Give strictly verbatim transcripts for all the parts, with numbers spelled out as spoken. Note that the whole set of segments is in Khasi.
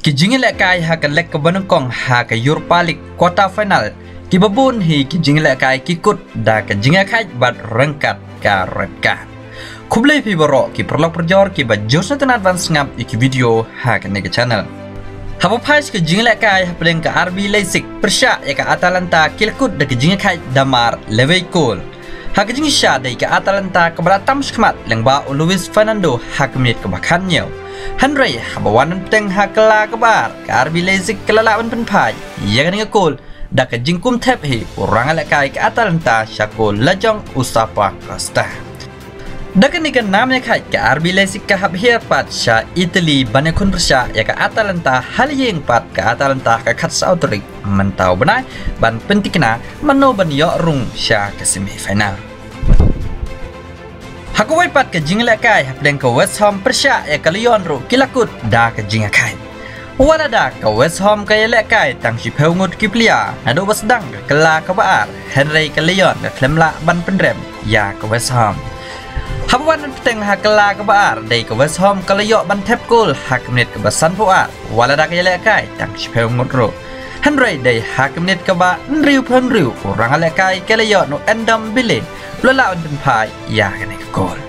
Ki jingïalehkai ha ka lek kaba nyngkong ha ka Europa League quarter final, kiba bun hi ki jingïalehkai ki kut da ka jingïakhaid bad ryngkat ka red card. Khublei phi baroh ki paralok parajor kiba jur sngewtynnad ban sngap ïa ki video ha kane ka channel. Haba phai sha ki jingïalehkai hapdeng ka R B Leipzig pyrshah ïa ka Atalanta, ki la kut da ka jingïakhaid da mar lewei kol. Ha ka jingshisha dei ka Atalanta kaba la tam shakhmat lyngba u Luis Fernando ha ka minit kaba khathynñiew. Hynrei haba wan ban bteng ha ka kylla kaba ar, ka R B Leipzig ka la lah ban pynphai ïa kane ka kol da ka jingkum thep hi u rangïalehkai ka Atalanta sha kol la jong u Zappacosta. Da kane ka nam ïakhaid ka R B Leipzig ka hap hiar pat sha Italy ban ïakhun pyrshah ïa ka Atalanta ha la ïing pat ka Atalanta ha ka khatsaw tarik mynta u bnai ban pynthikna mano ban ïoh rung sha ka semi final. Ha kawei pat ka jingïalehkai hapdeng ka West Ham pyrshah ïa ka Lyon ruh ki la kut da ka jingïakhaid. Wat la da ka West Ham ka ïalehkai tang shiphew ngut ki player naduh ba sdang ka kylla kaba ar, hynrei ka Lyon ka khlem lah ban pynrem ïa ka West Ham. Haba wan ban bteng ha ka kylla kaba ar dei ka West Ham ka la ïoh ban thep kol ha ka minit kaba sanphew ar, wat la da ka ïalehkai tang shiphew ngut ruh. Hynrei dei ha ka minit kaba hynriewphew hynriew u rangïalehkai ka Lyon u Ndombele u la lah ban pynphai ïa kane ka kol.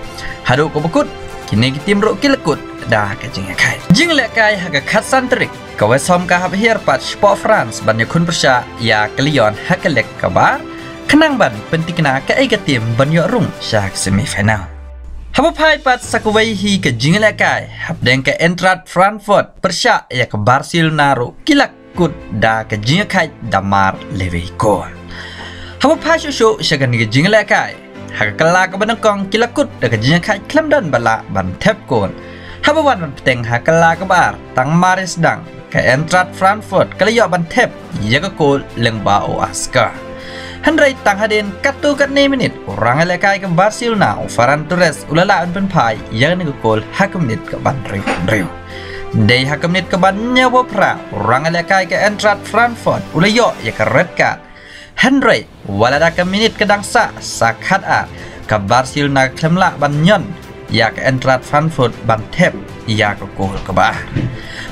Haduh kaba kut, kine ki tim ruh ki la kut da ka jingïakhaid. Jingïalehkai ha ka khatsan tarik, ka West Ham ka hap hiar pat shapoh France ban ïakhun pyrshah ïa ka Lyon ha ka lek kaba ar, khnang ban pynthikna kaei ka tim ban ïoh rung sha ka semi final. Haba phai pat sha kawei hi ka jingïalehkai hapdeng ka Eintracht Frankfurt pyrshah ïa ka Barcelona ruh ki la kut da ka jingïakhaid da mar lewei kol. Haba phai shuh shuh sha kane ka jingïalehkai, ha ka kylla kaba nyngkong ki la kut da ka jingïakhaid khlem don ba lah ban thep kol. Haba wan ban bteng ha ka kylla kaba ar, tang mar ïa sdang ka Eintracht Frankfurt ka la ïoh ban thep ïa ka kol lyngba u Ascar. Hynrei tang hadien katto katne minit u rangïalehkai ka Barcelona u Ferran Torres u la lah ban pynphai ïa kane ka kol ha ka minit kaba hynriewphew hynriew. Dei ha ka minit kaba hynñiewphew phra u rangïalehkai ka Eintracht Frankfurt u la ïoh ïa ka red card. Hynrei wat la da ka minit ka dang sah sha khatar, ka Barcelona ka khlem lah ban ñion ïa ka Eintracht Frankfurt ban thep ïa ka kol kaba ar.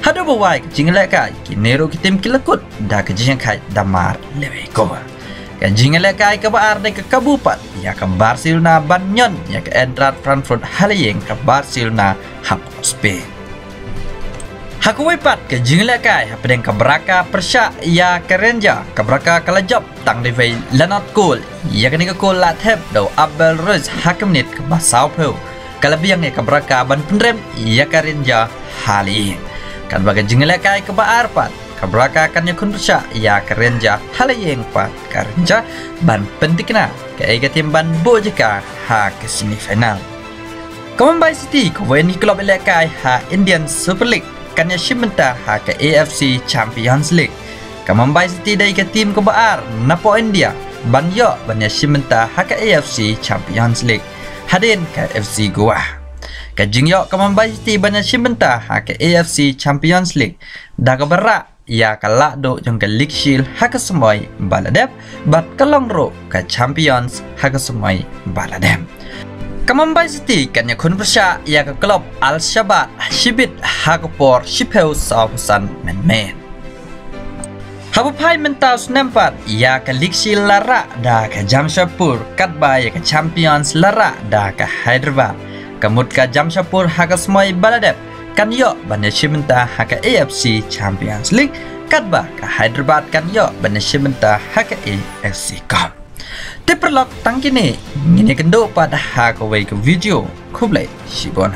Haduh ba wai ka jingïalehkai, kine ruh ki tim ki la kut da ka jingïakhaid da mar lewei kol. Ka jingïalehkai kaba ar dei ka kabu pat ïa ka Barcelona ban ñion ïa ka Eintracht Frankfurt ha la ïing ka Barcelona hapoh Spain. Ha kawei pat ka jingïalehkai hapdeng ka Braga pyrshah ïa ka Rangers, ka Braga ka la jop tang da wei la nod kol. Ïa kane ka kol la thep da u Abel Ruiz ha ka minit kaba sawphew, ka la biang ïa ka Braga ban pynrem ïa ka Rangers ha la ïing. Katba ka jingïalehkai kaba ar pat, ka Braga kan ïakhun pyrshah ïa ka Rangers ha la ïing pat ka Rangers ban pynthikna kaei ka tim ban buh jaka ha ka semi final. Ka Mumbai City, kawei na ki club ïalehkai ha Indian Super League, kan ïashim bynta ha ka A F C Champions League. Ka Mumbai City dei ka tim kaba ar napoh India ban ïoh ban ïashim bynta ha ka A F C Champions League hadien ka F C Goa. Ka jingïoh ka Mumbai City ban ïashim bynta ha ka A F C Champions League da kaba rah ïa ka lahduh jong ka League Shield ha ka sumoi ba la dep, bad ka long ruh ka Champions ha ka sumoi ba la dep. Ka Mumbai City kan ïakhun pyrshah ïa ka club Al Shabab shibit ha ka por shiphew sawphew san mynmiet. Haba phai mynta u snem pat, ïa ka League Shield la rah da ka Jamshedpur, katba ïa ka Champions la rah da ka Hyderabad. Ka mut ka Jamshedpur ha ka sumoi ba la dep kan ïoh ban ïashim bynta ha ka A F C Champions League, katba ka Hyderabad kan ïoh ban ïashim bynta ha ka A F C Cup. Te paralok, tang kine ngin ïakynduh pat ha kawei ka video. Khublei shibun.